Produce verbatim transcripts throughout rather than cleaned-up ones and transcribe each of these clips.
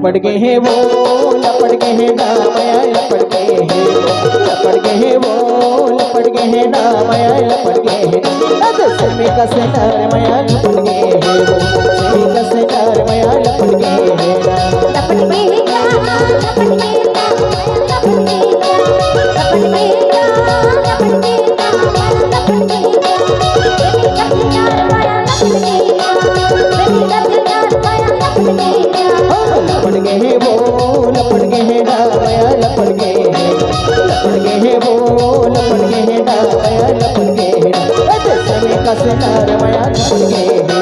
लपट गे हे वो, लपट गे हे ना, मया लपट गे हे। लपट गे हे वो, लपट गे हे ना, मया लपट गे हे। अद समी का सेनार मया लपट गे हे वो, समी का सेनार मया लपट गे हे ना। लपट गे हे ना, लपट गे हे ना, लपट गे हे ना, लपट गे हे ना, लपट गे हे ना, लपट गे हे ना। लपट गे हे वो, लपट गे हे ना, मया लपट गे हे। लपट गे हे वो, लपट गे हे ना, मया लपट गे हे। अरे समी का सेनार मया लपट गे हे वो,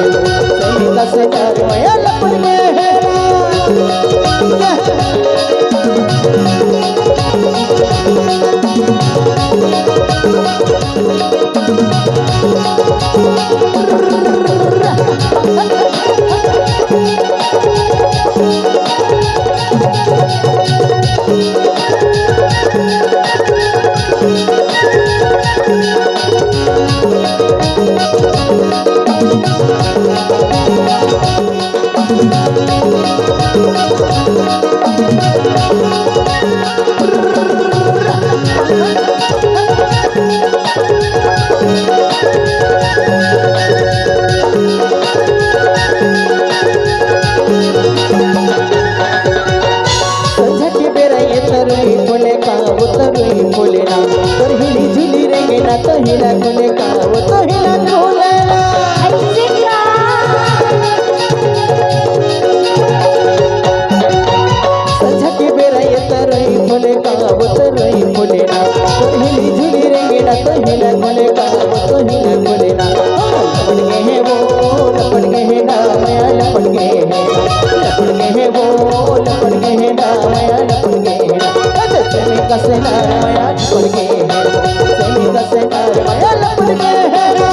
समी का सेनार मया लपट गे हे। संझा के बेरा ये तरुई फूले का, वो तरुई फूले ना। तोर हिली झुली रेंगे ना, तो हिला खुले का, वो तो हिला खुले ना। संझा के बेरा ये तरुई फूले का, वो तरुई फूले ना। तोर हिली झुली रेंगे ना, तो हिला खुले का, वो तो हिला खुले ना। लपट गे हे वो, लपट गे हे ना, मया लपट गे हे। लपट गे हे वो, लपट गे हे ना, मया लपट गे हे ना। अरे समी का सेनार मया लपट गे हे। समी का सेनार मया लपट गे हे ना।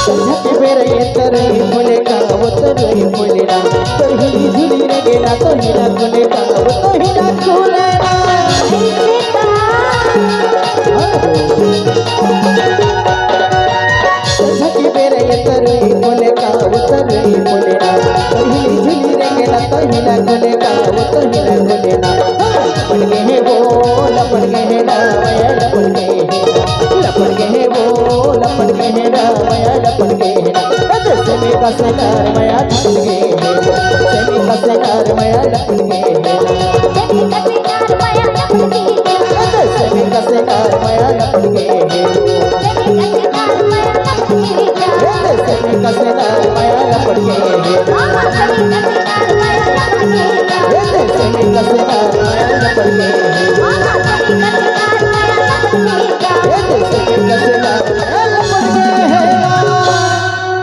संझा के बेरा ये तरई फूले का, वो तरई फूले ना। तोर हिली झुली रेंगे ना, तो हिला खुले का, वो तो हिला खुले ना। संझा के बेरा ये तरई फूले का, वो तरई फूले ना। तोर हिली झुली रेंगे ना, तो हिला खुले का, वो तो हिला खुले ना। लपट गे हे वो, लपट गे हे ना, मया लपट गे हे। लपट गे हे वो, लपट गे हे ना, मया लपट गे हे ना। अरे समी का सेनार मया लपट गे हे। समी का सेनार मया लपट गे हे ना। अरे समी का सेनार मया लपट गे हे। कसे ना माया पड़ गए। ए देश में कसे ना माया पड़ गए।